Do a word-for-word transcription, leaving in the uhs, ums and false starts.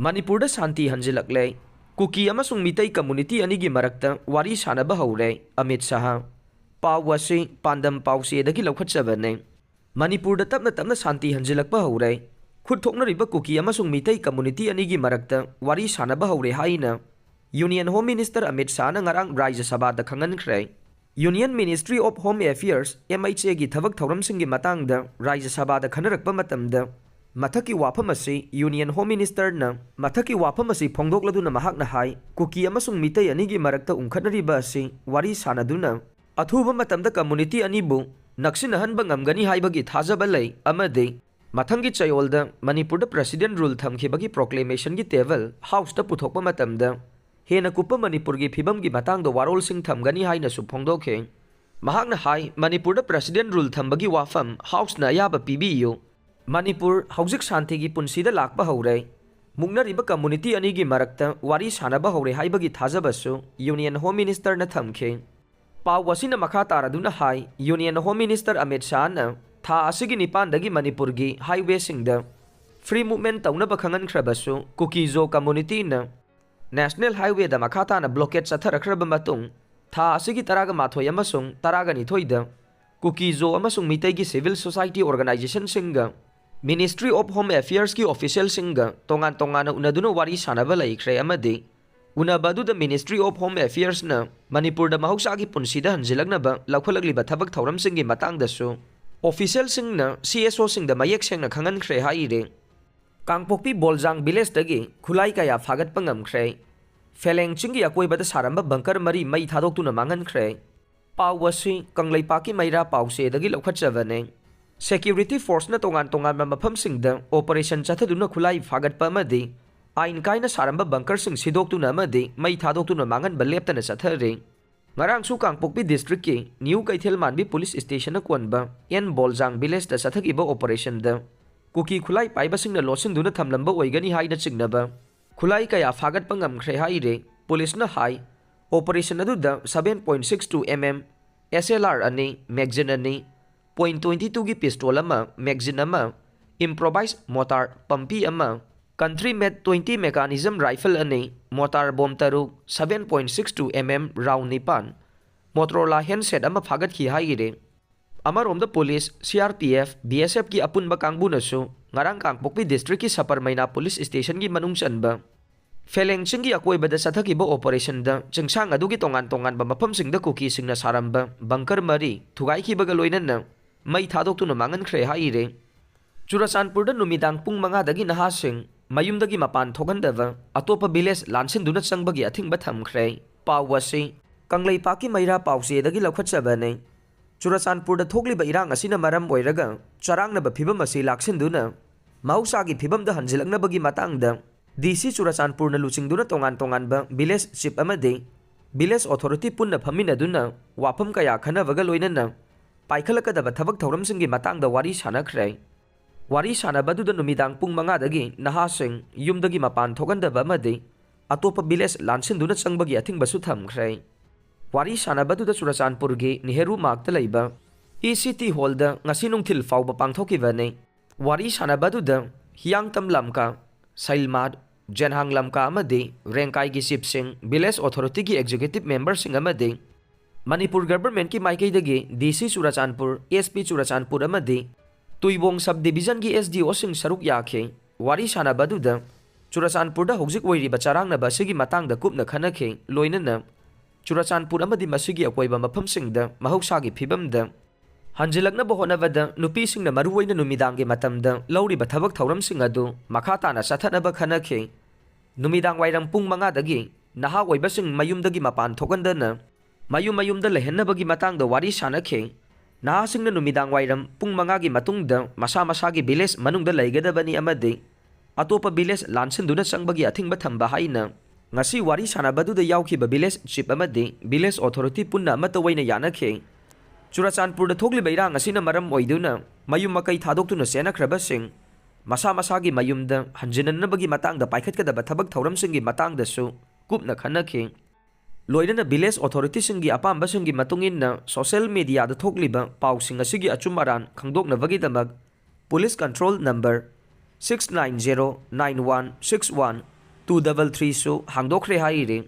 ꯃꯅꯤꯄꯨꯔꯗ ꯁꯥꯟꯇꯤ ꯍꯟꯖꯤꯜꯂꯛꯂꯦ꯫ ꯀꯨꯀꯤ ꯑꯃꯁꯨꯡ ꯃꯤꯇꯩ ꯀꯝꯃꯨꯅꯤꯇꯤ ꯑꯅꯤꯒꯤ ꯃꯔꯛꯇ ꯋꯥꯔꯤ ꯁꯥꯅꯕ ꯍꯧꯔꯦ, ꯑꯃꯤꯠ ꯁꯥꯍ꯫ ꯄꯥꯎ ꯑꯁꯤ ꯄꯥꯟꯗꯝ ꯄꯥꯎꯆꯦꯗꯒꯤ ꯂꯧꯈꯠꯆꯕꯅꯦ꯫ ꯃꯅꯤꯄꯨꯔꯗ ꯇꯞꯅ ꯇꯞꯅ ꯁꯥꯟꯇꯤ ꯍꯟꯖꯤꯜꯂꯛꯄ ꯍꯧꯔꯦ꯫ ꯈꯨꯠ ꯊꯣꯛꯅꯔꯤꯕ ꯀꯨꯀꯤ ꯑꯃꯁꯨꯡ ꯃꯤꯇꯩ ꯀꯝꯃꯨꯅꯤꯇꯤ ꯑꯅꯤꯒꯤ ꯃꯔꯛꯇ ꯋꯥꯔꯤ ꯁꯥꯅꯕ ꯍꯧꯔꯦ ꯍꯥꯏꯅ Union Home Minister ꯑꯃꯤꯠ ꯁꯥꯍꯅ ꯉꯔꯥꯡ ꯔꯥꯖ꯭ꯌ ꯁꯚꯥꯗ ꯈꯪꯍꯟꯈ꯭ꯔꯦ꯫ Union Ministry of Home Affairs, M H A ꯒꯤ ꯊꯕꯛ ꯊꯧꯔꯝꯁꯤꯡꯒꯤ ꯃꯇꯥꯡꯗ ꯔꯥꯖ꯭ꯌ ꯁꯚꯥꯗ ꯈꯟꯅꯔꯛꯄ ꯃꯇꯝꯗ ꯃꯊꯛꯀꯤ ꯋꯥꯐꯝ ꯑꯁꯤ Union Home Ministerꯅ, ꯃꯊꯛꯀꯤ ꯋꯥꯐꯝ ꯑꯁꯤ ꯐꯣꯡꯗꯣꯛꯂꯗꯨꯅ ꯃꯍꯥꯛꯅ ꯍꯥꯏ, ꯀꯨꯀꯤ ꯑꯃꯁꯨꯡ ꯃꯤꯇꯩ ꯑꯅꯤꯒꯤ ꯃꯔꯛꯇ ꯎꯪꯈꯠꯅꯔꯤꯕ ꯑꯁꯤ ꯋꯥꯔꯤ ꯁꯥꯅꯗꯨꯅ ꯑꯊꯨꯕ ꯃꯇꯝꯗ ꯀꯝꯃꯨꯅꯤꯇꯤ ꯑꯅꯤꯕꯨ ꯅꯛꯁꯤꯟꯅꯍꯟꯕ ꯉꯝꯒꯅꯤ ꯍꯥꯏꯕꯒꯤ ꯊꯥꯖꯕ ꯂꯩ ꯑꯃꯗꯤ ꯃꯊꯪꯒꯤ ꯆꯌꯣꯜꯗ ꯃꯅꯤꯄꯨꯔꯗ President Rule ꯊꯝꯈꯤꯕꯒꯤ proclamationꯒꯤ table Houseꯇ ꯄꯨꯊꯣꯛꯄ ꯃꯇꯝꯗ ꯍꯦꯟꯅ ꯀꯨꯞꯄ ꯃꯅꯤꯄꯨꯔꯒꯤ ꯐꯤꯕꯝꯒꯤ ꯃꯇꯥꯡꯗ ꯋꯥꯔꯣꯜꯁꯤꯡ ꯊꯝꯒꯅꯤ ꯍꯥꯏꯅꯁꯨ ꯐꯣꯡꯗꯣꯛꯈꯤ꯫ ꯃꯍꯥꯛꯅ ꯍꯥꯏ, ꯃꯅꯤꯄꯨꯔꯗ President Rule ꯊꯝꯕꯒꯤ ꯋꯥꯐꯝ Houseꯅ ꯑꯌꯥꯕ ꯄꯤꯕꯤꯌꯨ꯫ ꯃꯅꯤꯄꯨꯔ ꯍꯧꯖꯤꯛ ꯁꯥꯟꯇꯤꯒꯤ ꯄꯨꯟꯁꯤꯗ ꯂꯥꯛꯄ ꯍꯧꯔꯦ꯫ ꯃꯨꯛꯅꯔꯤꯕ ꯀꯝꯃꯨꯅꯤꯇꯤ ꯑꯅꯤꯒꯤ ꯃꯔꯛꯇ ꯋꯥꯔꯤ ꯁꯥꯅꯕ ꯍꯧꯔꯦ ꯍꯥꯏꯕꯒꯤ ꯊꯥꯖꯕꯁꯨ Union Home Ministerꯅ ꯊꯝꯈꯤ꯫ ꯄꯥꯎ ꯑꯁꯤꯅ ꯃꯈꯥ ꯇꯥꯔꯗꯨꯅ ꯍꯥꯏ, Union Home Minister ꯑꯃꯤꯠ ꯁꯥꯍꯅ ꯊꯥ ꯑꯁꯤꯒꯤ ꯅꯤꯄꯥꯟꯗꯒꯤ ꯃꯅꯤꯄꯨꯔꯒꯤ highwayꯁꯤꯡꯗ free movement ꯇꯧꯅꯕ ꯈꯪꯍꯟꯈ꯭ꯔꯕꯁꯨ, ꯀꯨꯀꯤ-ꯖꯣ communityꯅ National Highwayꯗ ꯃꯈꯥ ꯇꯥꯅ blockade ꯆꯠꯊꯔꯛꯈ꯭ꯔꯕ ꯃꯇꯨꯡ, ꯊꯥ ꯑꯁꯤꯒꯤ ꯇꯔꯥꯒ ꯃꯥꯊꯣꯏ ꯑꯃꯁꯨꯡ ꯇꯔꯥꯒ ꯅꯤꯊꯣꯏꯗ ꯀꯨꯀꯤ-ꯖꯣ ꯑꯃꯁꯨꯡ ꯃꯤꯇꯩꯒꯤ civil society organizationꯁꯤꯡꯒ Ministry of Home Affairsꯀꯤ officialꯁꯤꯡꯒ ꯇꯣꯉꯥꯟ ꯇꯣꯉꯥꯟꯅ ꯎꯅꯗꯨꯅ ꯋꯥꯔꯤ ꯁꯥꯅꯕ ꯂꯩꯈ꯭ꯔꯦ ꯑꯃꯗꯤ ꯎꯅꯕ ꯑꯗꯨꯗ Ministry of Home Affairsꯅ ꯃꯅꯤꯄꯨꯔꯗ ꯃꯍꯧꯁꯥꯒꯤ ꯄꯨꯟꯁꯤꯗ ꯍꯟꯖꯤꯜꯂꯛꯅꯕ ꯂꯧꯈꯠꯂꯛꯂꯤꯕ ꯊꯕꯛ ꯊꯧꯔꯝꯁꯤꯡꯒꯤ ꯃꯇꯥꯡꯗꯁꯨ officialꯁꯤꯡꯅ C S Oꯁꯤꯡꯗ ꯃꯌꯦꯛ ꯁꯦꯡꯅ ꯈꯪꯍꯟꯈ꯭ꯔꯦ ꯍꯥꯏꯔꯤ꯫ ꯀꯥꯡꯄꯣꯛꯄꯤ ꯕꯣꯜꯖꯥꯡ villageꯇꯒꯤ ꯈꯨꯠꯂꯥꯏ ꯀꯌꯥ ꯐꯥꯒꯠꯄ ꯉꯝꯈ꯭ꯔꯦ꯫ ꯐꯦꯂꯦꯡ ꯆꯤꯡꯒꯤ ꯑꯀꯣꯏꯕꯗ ꯁꯥꯔꯝꯕ bunker ꯃꯔꯤ ꯃꯩ ꯊꯥꯗꯣꯛꯇꯨꯅ ꯃꯥꯡꯍꯟꯈ꯭ꯔꯦ꯫ ꯄꯥꯎ ꯑꯁꯤ ꯀꯪꯂꯩꯄꯥꯛꯀꯤ ꯃꯩꯔꯥ ꯄꯥꯎꯆꯦꯗꯒꯤ ꯂꯧꯈꯠꯆꯕꯅꯦ꯫ Security forceꯅ ꯇꯣꯉꯥꯟ ꯇꯣꯉꯥꯟꯕ ꯃꯐꯝꯁꯤꯡꯗ operation ꯆꯠꯊꯗꯨꯅ ꯈꯨꯠꯂꯥꯏ ꯐꯥꯒꯠꯄ ꯑꯃꯗꯤ ꯑꯥꯏꯟ ꯀꯥꯏꯅ ꯁꯥꯔꯝꯕ bunkerꯁꯤꯡ ꯁꯤꯗꯣꯛꯇꯨꯅ ꯑꯃꯗꯤ ꯃꯩ ꯊꯥꯗꯣꯛꯇꯨꯅ ꯃꯥꯡꯍꯟꯕ ꯂꯦꯞꯇꯅ ꯆꯠꯊꯔꯤ꯫ ꯉꯔꯥꯡꯁꯨ ꯀꯥꯡꯄꯣꯛꯄꯤ districtꯀꯤ New ꯀꯩꯊꯦꯜ ꯃꯥꯟꯕꯤ police stationꯅ ꯀꯣꯟꯕ N ꯕꯣꯜꯖꯥꯡ villageꯇ ꯆꯠꯊꯈꯤꯕ operationꯗ ꯀꯨꯀꯤ ꯈꯨꯠꯂꯥꯏ ꯄꯥꯏꯕꯁꯤꯡꯅ ꯂꯣꯠꯁꯤꯟꯗꯨꯅ ꯊꯝꯂꯝꯕ ꯑꯣꯏꯒꯅꯤ ꯍꯥꯏꯅ ꯆꯤꯡꯅꯕ ꯈꯨꯠꯂꯥꯏ ꯀꯌꯥ ꯐꯥꯒꯠꯄ ꯉꯝꯈ꯭ꯔꯦ ꯍꯥꯏꯔꯦ꯫ Policeꯅ ꯍꯥꯏ, operation ꯑꯗꯨꯗ seven point six two M M S L R ꯑꯅꯤ, magazine ꯑꯅꯤ, point twenty twoꯒꯤ pistol ꯑꯃ, magazine ꯑꯃ, improvised mortar ꯄꯝꯄꯤ ꯑꯃ, Country made twenty mechanism rifle ꯑꯅꯤ, mortar bomb ꯇꯔꯨꯛ, seven point six two M M round ꯅꯤꯄꯥꯟ, Motorola handset ꯑꯃ ꯐꯥꯒꯠꯈꯤ ꯍꯥꯏꯔꯤ꯫ ꯑꯃꯔꯣꯝꯗ police, C R P F, B S Fꯀꯤ ꯑꯄꯨꯟꯕ ꯀꯥꯡꯕꯨꯅꯁꯨ ꯉꯔꯥꯡ ꯀꯥꯡꯄꯣꯛꯄꯤ ꯗꯤꯁꯇ꯭ꯔꯤꯛꯀꯤ ꯁꯄꯔꯃꯩꯅꯥ ꯄꯨꯂꯤꯁ ꯁ꯭ꯇꯦꯁꯟꯒꯤ ꯃꯅꯨꯡ ꯆꯟꯕ ꯐꯦꯂꯦꯡꯁꯤꯡꯒꯤ ꯑꯀꯣꯏꯕꯗ ꯆꯠꯊꯈꯤꯕ ꯑꯣꯄꯔꯦꯁꯟꯗ ꯆꯤꯡꯁꯥꯡ ꯑꯗꯨꯒꯤ ꯇꯣꯉꯥꯟ ꯇꯣꯉꯥꯟꯕ ꯃꯐꯝꯁꯤꯡꯗ ꯀꯨꯀꯤꯁꯤꯡꯅ ꯁꯥꯔꯝꯕ ꯕꯪꯀꯔ ꯃꯔꯤ ꯊꯨꯒꯥꯏꯈꯤꯕꯒ ꯂꯣꯏꯅꯅ ꯃꯩ ꯊꯥꯗꯣꯛꯇꯨꯅ ꯃꯥꯡꯍꯟꯈ꯭ꯔꯦ ꯍꯥꯏꯔꯦ꯫ ꯆꯨꯔꯆꯥꯟꯄꯨꯔꯗ ꯅꯨꯃꯤꯗꯥꯡ ꯄꯨꯡ ꯃꯉꯥꯗꯒꯤ ꯅꯍꯥꯁꯤꯡ ꯃꯌꯨꯝꯗꯒꯤ ꯃꯄꯥꯟ ꯊꯣꯛꯍꯟꯗꯕ, ꯑꯇꯣꯞꯄ ꯚꯤꯂꯦꯖ ꯂꯥꯟꯁꯤꯟꯗꯨꯅ ꯆꯪꯕꯒꯤ ꯑꯊꯤꯡꯕ ꯊꯝꯈ꯭ꯔꯦ꯫ ꯄꯥꯎ ꯑꯁꯤ ꯀꯪꯂꯩꯄꯥꯛꯀꯤ ꯃꯩꯔꯥ ꯄꯥꯎꯆꯦꯗꯒꯤ ꯂꯧꯈꯠꯆꯕꯅꯤ꯫ ꯆꯨꯔꯆꯥꯟꯄꯨꯔꯗ ꯊꯣꯛꯂꯤꯕ ꯏꯔꯥꯡ ꯑꯁꯤꯅ ꯃꯔꯝ ꯑꯣꯏꯔꯒ ꯆꯔꯥꯡꯅꯕ ꯐꯤꯕꯝ ꯑꯁꯤ ꯂꯥꯛꯁꯤꯟꯗꯨꯅ ꯃꯍꯧꯁꯥꯒꯤ ꯐꯤꯕꯝꯗ ꯍꯟꯖꯤꯜꯂꯛꯅꯕꯒꯤ ꯃꯇꯥꯡꯗ D C ꯆꯨꯔꯆꯥꯟꯄꯨꯔꯅ ꯂꯨꯆꯤꯡꯗꯨꯅ ꯇꯣꯉꯥꯟ ꯇꯣꯉꯥꯟꯕ ꯚꯤꯂꯦꯖ ꯆꯤꯐ ꯑꯃꯗꯤ ꯚꯤꯂꯦꯖ ꯑꯣꯊꯣꯔꯤꯇꯤ ꯄꯨꯟꯅ ꯐꯝꯃꯤꯟꯅꯗꯨꯅ ꯋꯥꯐꯝ ꯀꯌꯥ ꯈꯟꯅꯕꯒ ꯂꯣꯏꯅꯅ ꯄꯥꯏꯈꯠꯂꯛꯀꯗꯕ ꯊꯕꯛ ꯊꯧꯔꯝꯁꯤꯡꯒꯤ ꯃꯇꯥꯡꯗ ꯋꯥꯔꯤ ꯁꯥꯟꯅꯈ꯭ꯔꯦ꯫ ꯋꯥꯔꯤ ꯁꯥꯟꯅꯕ ꯑꯗꯨꯗ ꯅꯨꯃꯤꯗꯥꯡ ꯄꯨꯡ ꯃꯉꯥꯗꯒꯤ ꯅꯍꯥꯁꯤꯡ ꯌꯨꯝꯗꯒꯤ ꯃꯄꯥꯟ ꯊꯣꯛꯍꯟꯗꯕ ꯑꯃꯗꯤ ꯑꯇꯣꯞꯄ ꯚꯤꯂꯦꯖ ꯂꯥꯟꯁꯤꯟꯗꯨꯅ ꯆꯪꯕꯒꯤ ꯑꯊꯤꯡꯕꯁꯨ ꯊꯝꯈ꯭ꯔꯦ꯫ ꯋꯥꯔꯤ ꯁꯥꯟꯅꯕ ꯑꯗꯨꯗ ꯆꯨꯔꯆꯥꯟꯄꯨꯔꯒꯤ ꯅꯦꯍꯔꯨ ꯃꯥꯔꯛꯇ ꯂꯩꯕ E C T ꯍꯣꯜꯗ ꯉꯁꯤ ꯅꯨꯡꯊꯤꯜ ꯐꯥꯎꯕ ꯄꯥꯡꯊꯣꯛꯈꯤꯕꯅꯤ꯫ ꯋꯥꯔꯤ ꯁꯥꯟꯅꯕ ꯑꯗꯨꯗ ꯍꯤꯌꯥꯡꯇꯝ ꯂꯝꯀꯥ, ꯁꯩꯜꯃꯥꯠ, ꯖꯦꯟꯍꯥꯡ ꯂꯝꯀꯥ ꯑꯃꯗꯤ ꯔꯦꯡꯀꯥꯏꯒꯤ ꯆꯤꯐꯁꯤꯡ, ꯚꯤꯂꯦꯖ ꯑꯣꯊꯣꯔꯤꯇꯤꯒꯤ ꯑꯦꯛꯖꯤꯀ꯭ꯌꯨꯇꯤꯚ ꯃꯦꯝꯕꯔꯁꯤꯡ ꯑꯃꯗꯤ ꯃꯅꯤꯄꯨꯔ ꯒꯚꯔꯟꯃꯦꯟꯠꯀꯤ ꯃꯥꯏꯀꯩꯗꯒꯤ D C Churachandpur, S P Churachandpur ꯑꯃꯗꯤ ꯇꯨꯏꯕꯣꯡ ꯁꯕ ꯗꯤꯚꯤꯖꯟꯒꯤ S D Oꯁꯤꯡ ꯁꯔꯨꯛ ꯌꯥꯈꯤ꯫ ꯋꯥꯔꯤ ꯁꯥꯟꯅꯕ ꯑꯗꯨꯗ ꯆꯨꯔꯆꯥꯟꯄꯨꯔꯗ ꯍꯧꯖꯤꯛ ꯑꯣꯏꯔꯤꯕ ꯆꯔꯥꯡꯅꯕ ꯑꯁꯤꯒꯤ ꯃꯇꯥꯡꯗ ꯀꯨꯞꯅ ꯈꯟꯅꯈꯤ, ꯂꯣꯏꯅꯅ ꯆꯨꯔꯆꯥꯟꯄꯨꯔ ꯑꯃꯗꯤ ꯃꯁꯤꯒꯤ ꯑꯀꯣꯏꯕ ꯃꯐꯝꯁꯤꯡꯗ ꯃꯍꯧꯁꯥꯒꯤ ꯐꯤꯕꯝꯗ ꯍꯟꯖꯤꯜꯂꯛꯅꯕ ꯍꯣꯠꯅꯕꯗ ꯅꯨꯄꯤꯁꯤꯡꯅ ꯃꯔꯨꯑꯣꯏꯅ ꯅꯨꯃꯤꯗꯥꯡꯒꯤ ꯃꯇꯝꯗ ꯂꯧꯔꯤꯕ ꯊꯕꯛ ꯊꯧꯔꯝꯁꯤꯡ ꯑꯗꯨ ꯃꯈꯥ ꯇꯥꯅ ꯆꯠꯊꯅꯕ ꯈꯟꯅꯈꯤ꯫ ꯅꯨꯃꯤꯗꯥꯡ ꯋꯥꯏꯔꯝ ꯄꯨꯡ ꯃꯉꯥꯗꯒꯤ ꯅꯍꯥ ꯑꯣꯏꯕꯁꯤꯡ ꯃꯌꯨꯝꯗꯒꯤ ꯃꯄꯥꯟ ꯊꯣꯛꯍꯟꯗꯅ ꯃꯌꯨꯝ ꯃꯌꯨꯝꯗ ꯂꯩꯍꯟꯅꯕꯒꯤ ꯃꯇꯥꯡꯗ ꯋꯥꯔꯤ ꯁꯥꯟꯅꯈꯤ꯫ ꯅꯍꯥꯁꯤꯡꯅ ꯅꯨꯃꯤꯗꯥꯡ ꯋꯥꯏꯔꯝ ꯄꯨꯡ ꯃꯉꯥꯒꯤ ꯃꯇꯨꯡꯗ ꯃꯁꯥ ꯃꯁꯥꯒꯤ ꯚꯤꯂꯦꯖ ꯃꯅꯨꯡꯗ ꯂꯩꯒꯗꯕꯅꯤ ꯑꯃꯗꯤ ꯑꯇꯣꯞꯄ ꯚꯤꯂꯦꯖ ꯂꯥꯟꯁꯤꯟꯗꯨꯅ ꯆꯪꯕꯒꯤ ꯑꯊꯤꯡꯕ ꯊꯝꯕ ꯍꯥꯏꯅ ꯉꯁꯤ ꯋꯥꯔꯤ ꯁꯥꯟꯅꯕꯗꯨꯗ ꯌꯥꯎꯈꯤꯕ ꯚꯤꯂꯦꯖ ꯆꯤꯐ ꯑꯃꯗꯤ ꯚꯤꯂꯦꯖ ꯑꯣꯊꯣꯔꯤꯇꯤ ꯄꯨꯟꯅ ꯑꯃꯠꯇ ꯑꯣꯏꯅ ꯌꯥꯅꯈꯤ꯫ ꯆꯨꯔꯆꯥꯟꯄꯨꯔꯗ ꯊꯣꯛꯂꯤꯕ ꯏꯔꯥꯡ ꯑꯁꯤꯅ ꯃꯔꯝ ꯑꯣꯏꯗꯨꯅ ꯃꯌꯨꯝ ꯃꯀꯩ ꯊꯥꯗꯣꯛꯇꯨꯅ ꯆꯦꯟꯅꯈ꯭ꯔꯕꯁꯤꯡ ꯃꯁꯥ ꯃꯁꯥꯒꯤ ꯃꯌꯨꯝꯗ ꯍꯟꯖꯤꯟꯅꯅꯕꯒꯤ ꯃꯇꯥꯡꯗ ꯄꯥꯏꯈꯠꯀꯗꯕ ꯊꯕꯛ ꯊꯧꯔꯝꯁꯤꯡꯒꯤ ꯃꯇꯥꯡꯗꯁꯨ ꯀꯨꯞꯅ ꯈꯟꯅꯈꯤ꯫ ꯂꯣꯏꯅꯅ ꯚꯤꯂꯦꯖ ꯑꯣꯊꯣꯔꯤꯇꯤꯁꯤꯡꯒꯤ ꯑꯄꯥꯝꯕꯁꯤꯡꯒꯤ ꯃꯇꯨꯡ ꯏꯟꯅ ꯁꯣꯁꯤꯌꯦꯜ ꯃꯤꯗꯤꯌꯥꯗ ꯊꯣꯛꯂꯤꯕ ꯄꯥꯎꯁꯤꯡ ꯑꯁꯤꯒꯤ ꯑꯆꯨꯝ ꯑꯔꯥꯟ ꯈꯪꯗꯣꯛꯅꯕꯒꯤꯗꯃꯛ police control number six nine zero nine one six one two double three ꯁꯨ ꯍꯥꯡꯗꯣꯛꯈ꯭ꯔꯦ ꯍꯥꯏꯔꯤ꯫